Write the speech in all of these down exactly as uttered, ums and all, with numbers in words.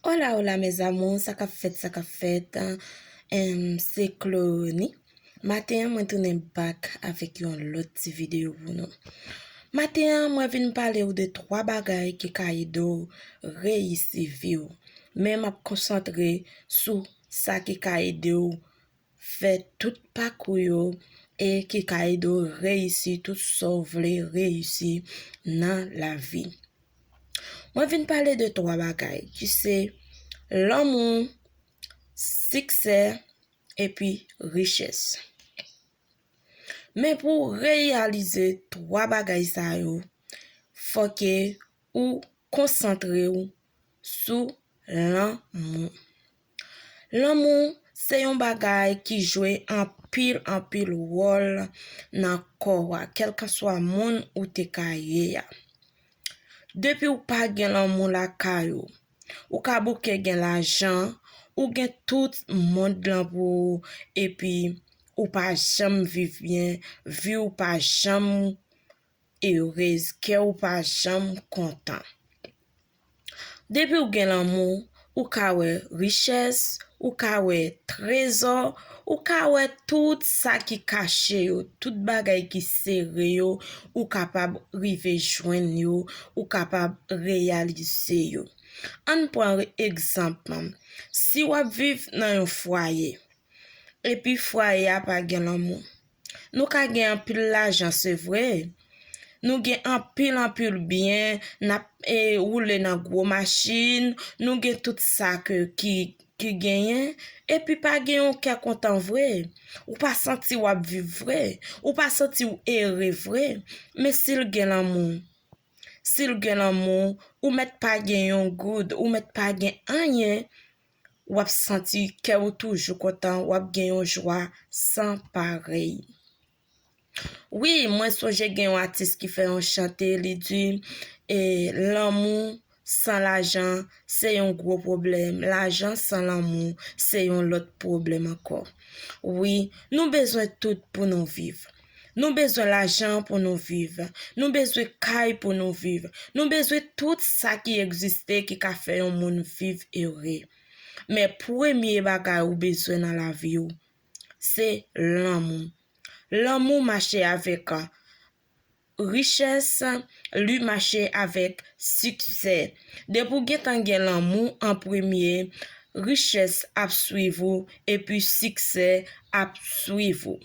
Hola, hola, mes amours, sa k ap fèt, sa k ap fèt? Em, se Clonie. Maten an, mwen tounen back avèk yon lòt ti videyo pou nou. Maten an, mwen vin pale w de twa bagay ki ka ede w reyisi vi w. Men m ap konsantre sou sa ki ka ede w fè tout pakou yo e ki ka ede w reyisi tout sa w vle reyisi nan lavi. Mwen vin pale de twa bagay, ki se lanmou, siksè, epi richès. Men pou w reyalize twa bagay sa yo, fòke ou konsantre w sou lanmou. Lanmou se yon bagay ki jwe anpil, anpil wòl nan kò w a, kèlkanswa moun ou te ka ye a. Depi w pa gen lanmou lakay ou, ou ka bouke gen lajan, ou gen tout mond lan pou ou, epi ou pa janm viv byen, vi w pa janm erez, kè w pa janm kontan. Depi w gen lanmou, ou ka wè richès, ou ka wè trezò, ou ka wè tout sa ki kache yo, tout bagay ki sere yo, ou kapab rive jwenn yo, ou kapab reyalize yo. Ann pran egzanp, si w ap viv nan yon fwaye, epi fwaye a pa gen lanmou. Nou ka gen anpil lajan, se vre. Nou gen anpil, anpil byen, n ap, e, woule nan gwo machin, nou gen tout sa ke, ki, ki genyen, epi pa gen yon kè kontan vre. Ou pa santi w ap viv vre. Ou pa santi w ere vre. Men si l gen lanmou, si l gen lanmou, ou mèt pa gen yon goud, ou mèt pa gen anyen, w ap santi kè w toujou kontan, w ap gen yon jwa san parèy. Wi, mwen sonje gen yon atis ki fè yon chante, li di, e, lanmou san lajan, se yon gwo pwoblèm. Lajan san lanmou, se yon lòt pwoblèm ankò. Wi, nou bezwen tout pou nou viv. Nou bezwen lajan pou nou viv. Nou bezwen kay pou nou viv. Nou bezwen tout sa ki egziste ki ka fè yon moun viv ere. Men premye bagay ou bezwen nan lavi w, se lanmou. Lanmou mache avèk richès, li mache avèk siksè. Depi w gentan gen lanmou an premye, richès ap swiv ou, epi siksè ap swiv ou.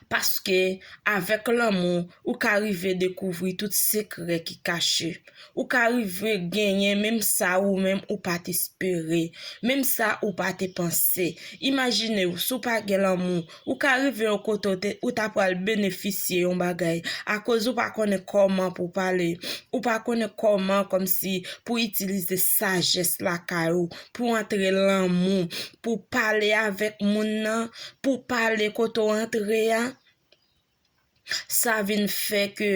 Paske avèk lanmou, ou ka rive dekouvri tout sekrè ki kache. Ou ka rive genyen menm sa ou menm ou pa t espere, menm sa ou pa te panse. Imajine w, si w pa gen lanmou, ou ka rive yon kote ou te, ou ta pral benefisye yon bagay, akoz ou pa konnen kòman pou pale, ou pa konnen kòman kòmsi pou itilize sajès lakay ou, pou antre lanmou, pou pale avèk moun nan, pou pale kote w antre a. Sa vin fè ke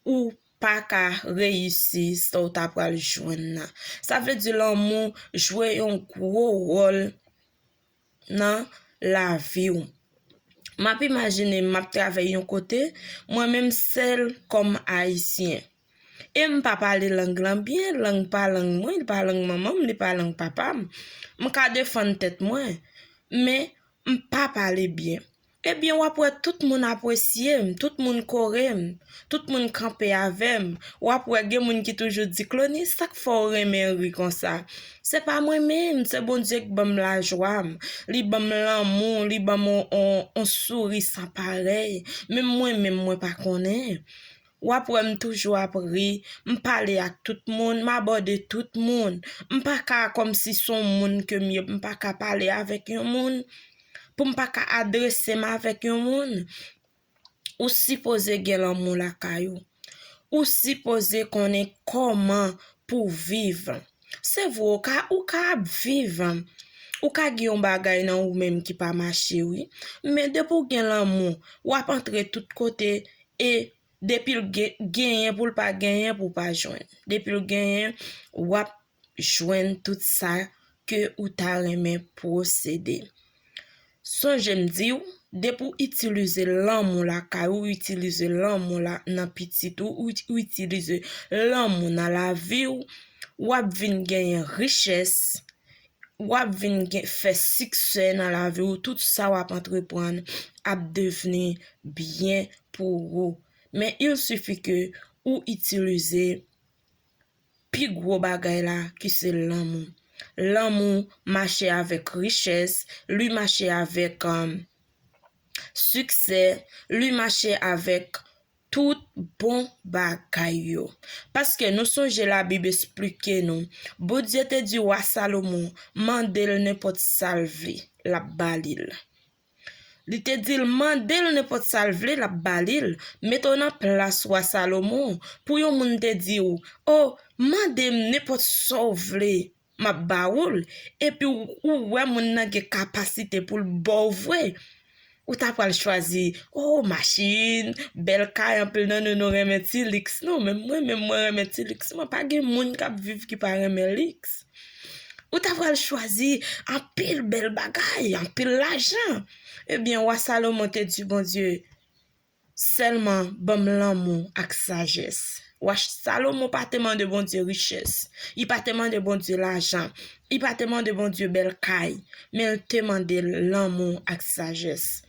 ou pa ka reyisi sa w ta pral jwenn nan. Sa vle di lanmou jwe yon gwo wòl nan lavi w. M ap imajine m ap travay yon kote, mwen menm sèl kòm Ayisyen. E m pa pale lang lan byen, lang pa lang mwen, li pa lang manman m, li pa lang papa m. M ka defann tèt mwen, men m pa pale byen. Ebyen, w ap wè tout moun apresye m, tout moun kore m, tout moun kanpe avè m. W ap wè gen moun ki toujou di, Clonie, sa k fè w renmen ri konsa? Se pa mwen menm, se Bondye k ban m lajwa m. Li ban m lanmou, li ban m on, on, on souri san parèy. Menm mwen menm, mwen pa konnen. W ap wè m toujou ap ri, m pale ak tout moun, m abòde tout moun. M pa ka kòmsi se yon moun ke m ye, m pa ka pale avèk yon moun, pou m pa ka adrese m avèk yon moun. Ou sipoze gen lanmou lakay ou. Ou sipoze konnen kòman pou viv. Se vre, ou ka, ou ka ap viv. Ou ka gen yon bagay nan ou menm ki pa mache, wi. Men depi w gen lanmou, w ap antre tout kote e depi l gen, genyen pou l pa genyen pou w pa jwenn. Depi l genyen, w ap jwenn tout sa ke ou ta renmen posede. Sonje m di w, depi w itilize lanmou lakay ou, ou itilize lanmou la nan pitit ou, ou, ou itilize lanmou nan lavi w, w ap vin genyen richès, w ap vin gen, fè siksè nan lavi w, tout sa w ap antreprann ap devni byen pou ou. Men il sifi ke ou itilize pi gwo bagay la ki se lanmou. Lanmou mache avèk richès, li mache avèk, um, siksè, li mache avèk tout bon bagay yo. Paske nou sonje Labib esplike nou, Bondye te di wa Salomon, mande l nenpòt sa l vle, l ap ba li l. Li te di l mande l nenpòt sa l vle, l ap ba li l. Mete w nan plas wa Salomon, pou yon moun te di w, o, mande m nenpòt sa w vle, m ap ba ou l. Epi w, ou wè moun nan gen kapasite pou l ba w vre. Ou ta pral chwazi, o, machin, bèl kay, anpil nan nou, nou renmen ti liks. Non, men mwen, men mwen renmen ti liks. Mwen pa gen moun k ap viv ki pa renmen liks. Ou ta pral chwazi anpil bèl bagay, anpil lajan. Ebyen, wa Salomon te di Bondye, sèlman ban m lanmou ak sajès. Wa Salomon pa te mande Bondye richès, li pa te mande Bondye lajan, li pa te mande Bondye bèl kay, men l te mande l lanmou ak sajès.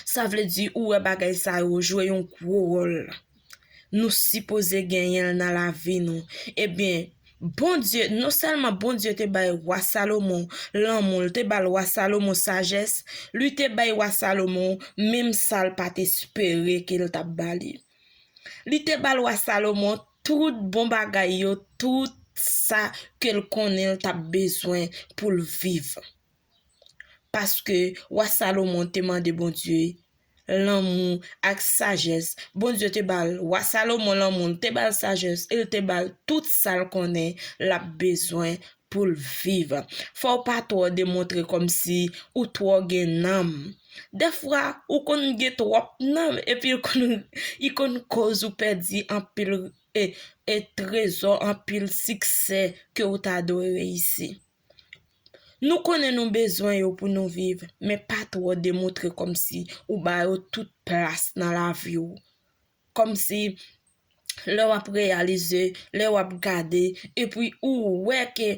Sa vle di, ou wè bagay sa yo jwe yon gwo wòl. Nou sipoze genyen l nan lavi nou. Ebyen, Bondye, non sèlman Bondye te bay wa Salomon lanmou, l te ba l wa Salomon sajès, li te bay wa Salomon menm sa l pa t espere ke l t ap ba li. Li te ba l wa Salomon tout bon bagay yo, tout sa ke l konnen l t ap bezwen pou l viv. Paske wa Salomon te mande Bondye lanmou ak sajès. Bondye te ba l, wa Salomon lanmou, l te ba l sajès, e l te ba l tout sa l konnen l ap bezwen pou l viv. Fò w pa twò demontre kòmsi ou twò gen nanm. Dèfwa, ou konn gen twòp nanm, epi l konn, li konn koz ou pèdi anpil, e, e trezò, anpil siksè ke ou ta dwe reyisi. Nou konnen nou bezwen yo pou nou viv, men pa twò demontre kòmsi ou ba yo tout plas nan lavi w. Kòmsi lè w ap reyalize, lè w ap gade, epi ou wè ke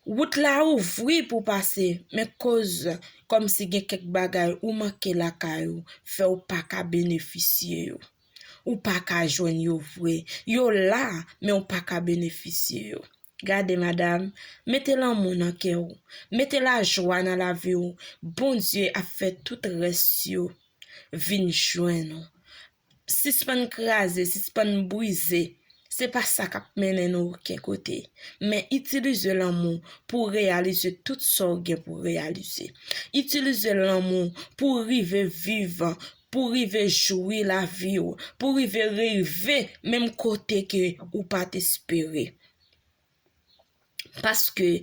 wout la ouvri pou pase, men koz kòmsi gen kèk bagay ou manke lakay ou, fè w pa ka benefisye yo. Ou pa ka jwenn yo vre. Yo la, men ou pa ka benefisye yo. Gade, madanm, mete lanmou nan kè w. Mete lajwa nan lavi w. Bondye ap fè tout rès yo vin jwenn ou. Sispann kraze, sispann brize. Se pa sa k ap mennen nou okenn kote. Men itilize lanmou pou w reyalize tout sa w gen pou w reyalize. Itilize lanmou pou w rive viv, pou w rive jwi lavi w, pou w rive reve menm kote ke ou pa t espere. Paske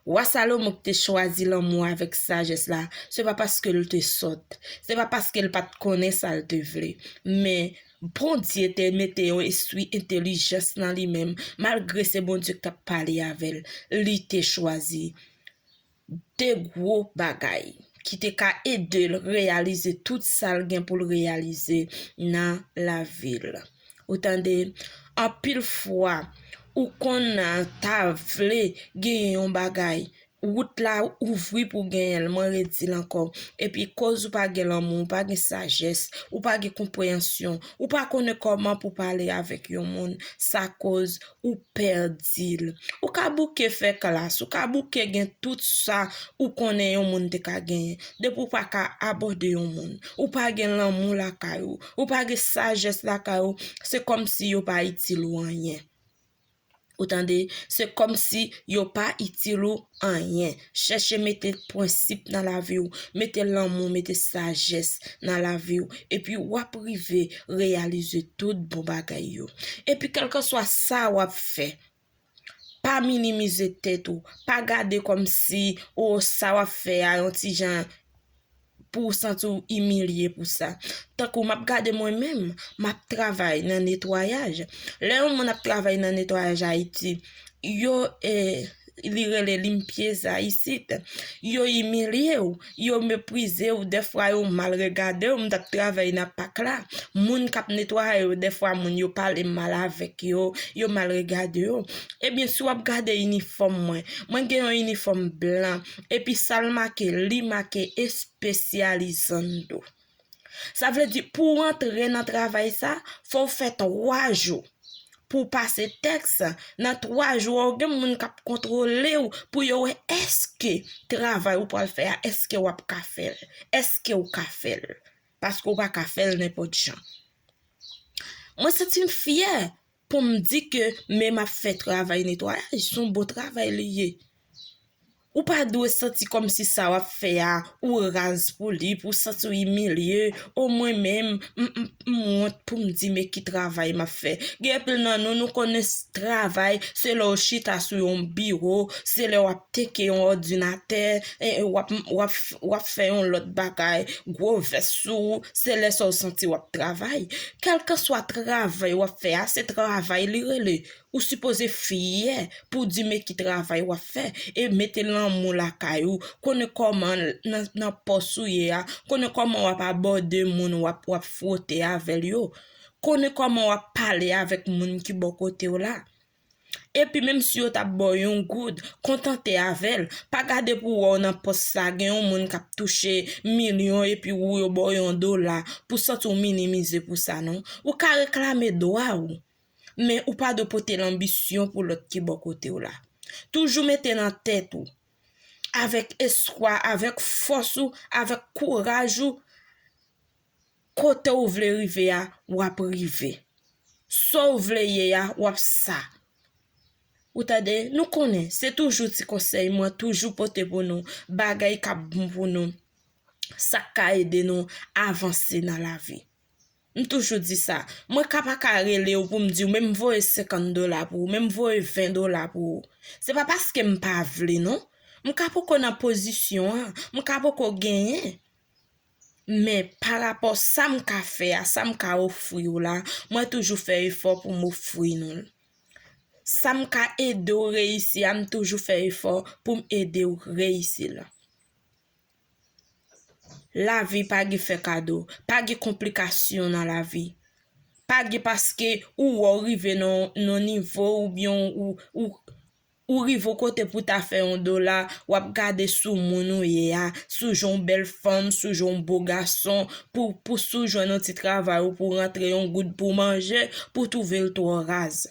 wa Salomon ki te chwazi lanmou avèk sajès la, se pa paske l te sòt, se pa paske l pa t konnen sa l te vle, men Bondye te mete yon espri entelijans nan li menm, malgre se Bondye ki t ap pale avè l, li te chwazi de gwo bagay ki te ka ede l reyalize tout sa l gen pou l reyalize nan lavi l. Ou tande, anpil fwa, ou konn ta vle genyen yon bagay, wout la ouvri pou genyen l, mwen redi l ankò. Epi koz ou pa gen lanmou, ou pa gen sajès, ou pa gen konpreyansyon, ou pa konnen kòman pou pale avèk yon moun, sa koz ou pèdi l. Ou ka bouke fè klas, ou ka bouke gen tout sa ou konnen yon moun te ka genyen. Depi ou pa ka abòde yon moun, ou pa gen lanmou lakay ou, ou pa gen sajès lakay ou, se kòmsi yo pa itil ou anyen. Ou tande? Se kòmsi yo pa itil ou anyen. Chèche mete prensip nan lavi w, mete lanmou, mete sajès nan lavi w, epi w ap rive reyalize tout bon bagay yo. Epi kèlkeswa sa w ap fè, pa minimize tèt ou, pa gade kòmsi, o, sa w ap fè a yon ti jan pou w santi w imilye pou sa. Tankou m ap gade mwen menm, m ap travay nan netwayaj. Lè yon moun ap travay nan netwayaj Ayiti, yo, eh, li rele limpieza isit. Yo imilye w, yo meprize w, dèfwa yo mal regade w. M t ap travay nan pak la. Moun k ap netwaye yo, dèfwa moun yo pale mal avèk yo, yo mal regade yo. Ebyen, si w ap gade inifòm mwen, mwen gen yon inifòm blan, epi sa l make, li make espesyalizando. Sa vle di, pou w antre nan travay sa, fò w fè twa jou. Pou w pase tèks, nan twa jou a, w gen moun k ap kontwole w pou yo wè èske travay ou pral fè a, èske w ap ka fè l, èske w ka fè l. Paske w pa ka fè l nenpòt jan. Mwen santi m fyè pou m di ke men m ap fè travay netwayaj, se yon bon travay li ye. Ou pa dwe santi kòmsi sa w ap fè a, ou raz pou li, pou w santi w imilye. O mwen menm, m, m, m wont pou m di men ki travay m ap fè. Gen anpil nan nou, nou konnen s-, travay, se lè w chita sou yon biwo, se lè w ap teke yon òdinatè, e, e, w ap, w ap, w ap fè yon lòt bagay, gwo vès sou ou, se lè sa w santi w ap travay. Kèlkanswa travay w ap fè a, se travay li rele. Ou sipoze fyè pou w di men ki travay w ap fè e mete lanmou lakay ou. Konnen kòman nan, nan pòs ou ye a, konnen kòman w ap abòde moun w ap, w ap fwote avè l yo. Konnen kòman w ap pale avèk moun ki bò kote w la. Epi menm si yo t ap ba w yon goud, kontante avè l. Pa gade pou w wè w nan pòs sa, gen yon moun k ap touche milyon epi ou yo ba w yon dola pou santi w minimize pou sa non. Ou ka reklame dwa w. Men ou pa dwe pote lanbisyon pou lòt ki bò kote w la. Toujou mete nan tèt ou, avèk espwa, avèk fòs ou, avèk kouraj ou, kote w vle rive a, w ap rive. Sa w vle ye a, w ap sa. Ou tande? Nou konnen, se toujou ti konsèy mwen toujou pote pou nou, bagay k ap bon pou nou, sa k ka ede nou avanse nan lavi. M toujou di sa. Mwen ka pa ka rele w pou m di w, men m voye senkant dola pou ou, men m voye ven dola pou ou. Se pa paske m pa vle, non. M ka poko nan pozisyon an, m ka poko genyen. Men, parapò sa m ka fè a, sa m ka ofri w la, mwen toujou fè efò pou m ofri nou l. Sa m ka ede w reyisi a, m toujou fè efò pou m ede w reyisi l. Lavi pa gen fè kado, pa gen konplikasyon nan lavi. Pa gen paske ou wè w rive nan, nan nivo oubyen ou, ou, ou rive yon kote pou ta fè yon dola, w ap gade sou moun ou ye a, sou jan yon bèl fanm, sou jan yon bo gason, pou, pou si w jwenn yon ti travay ou pou rantre yon goud pou manje, pou w twouve l twò raz.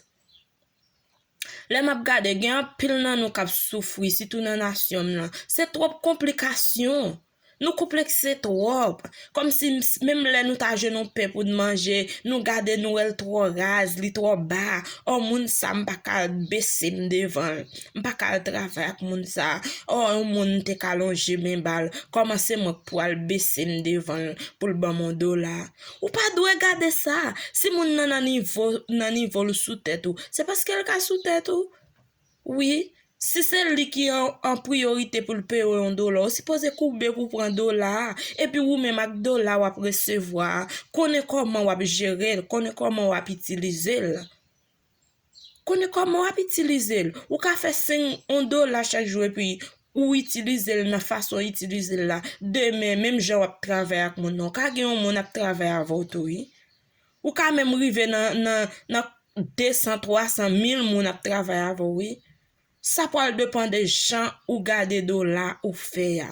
Lè m ap gade, gen anpil nan nou k ap soufri, sitou nan nasyon m nan. Se twòp konplikasyon. Nou konplekse twòp. Kòmsi m-, menm lè nou ta jwenn yon pen pou n manje, nou gade nou wè l twò raz, li twò ba. Ò, moun sa, m pa ka al bese m devan l. M pa ka al travay ak moun sa. Ò, yon moun m te ka lonje men ba l. Kòman se mwen k pou al bese m devan l pou l ban m yon dola? Ou pa dwe gade sa. Si moun nan nan nivo, nan nivo l sou tèt ou, se paske l ka sou tèt ou. Wi, si se li ki an, an priyorite pou l peye w yon dola, ou sipoze koube pou pran dola a. Epi ou menm ak dola w ap resevwa a, konnen kòman w ap jere l, konnen kòman w ap itilize l. Konnen kòman w ap itilize l. Ou ka fè senk, yon dola chak jou epi ou itilize l nan fason w itilize l la. Demen, menm jan w ap travay ak moun nan, ou ka gen yon moun ap travay avè w tou, wi. Ou ka menm rive nan, nan, nan de san, twa san, mil moun ap travay avè w, wi. Sa pral depann de jan ou gade dola ou fè a.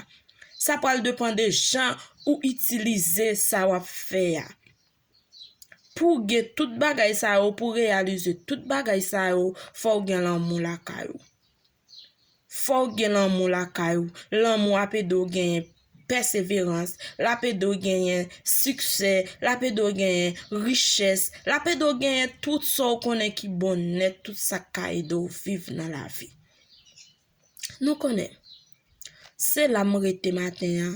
Sa pral depann de jan ou itilize sa w ap fè a. Pou w gen tout bagay sa yo, pou w reyalize tout bagay sa yo, fò w gen lanmou lakay ou. Fò w gen lanmou lakay ou. Lanmou ap ede w genyen pèseverans, l ap ede w genyen siksè, l ap ede w genyen richès, l ap ede w genyen tout sa w konnen ki bon nèt, tout sa k ka ede w viv nan lavi. Nou konnen, se la m rete maten an.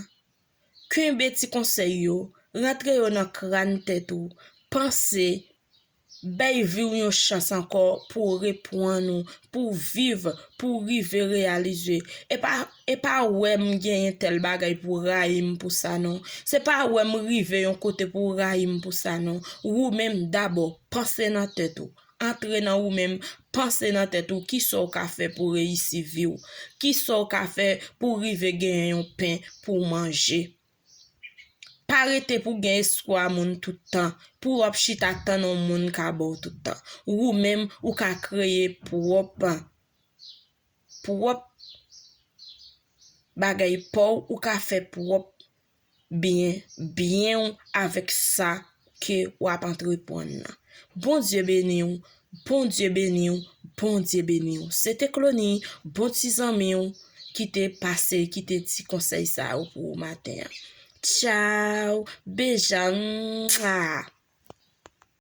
Kenbe ti konsèy yo, rantre yo nan kràn tèt ou, panse, bay vi w yon chans ankò pou w reprann ou, pou w viv, pou w rive reyalize. E pa, e pa wè m genyen tèl bagay pou w rayi m pou sa non. Se pa wè m rive yon kote pou w rayi m pou sa non. Ou menm dabò, panse nan tèt ou. Antre nan ou menm, Panse nan tèt ou, kisa w ka fè pou reyisi vi w? Kisa w ka fè pou rive genyen yon pen pou w manje? Pa rete pou gen espwa moun tout tan, pou w ap chita tann yon moun ka ba w tout tan. Ou menm, ou ka kreye pwòp, pwòp bagay pa w, ou ka fè pwòp byen, byen w avèk sa ke w ap antreprann nan. Bondye beni w, Bondye beni w, Bondye beni w. Se te Clony, bon ti zanmi w, ki te pase, ki te di konsèy sa yo pou ou maten an. Tchaw, bejan, mwa.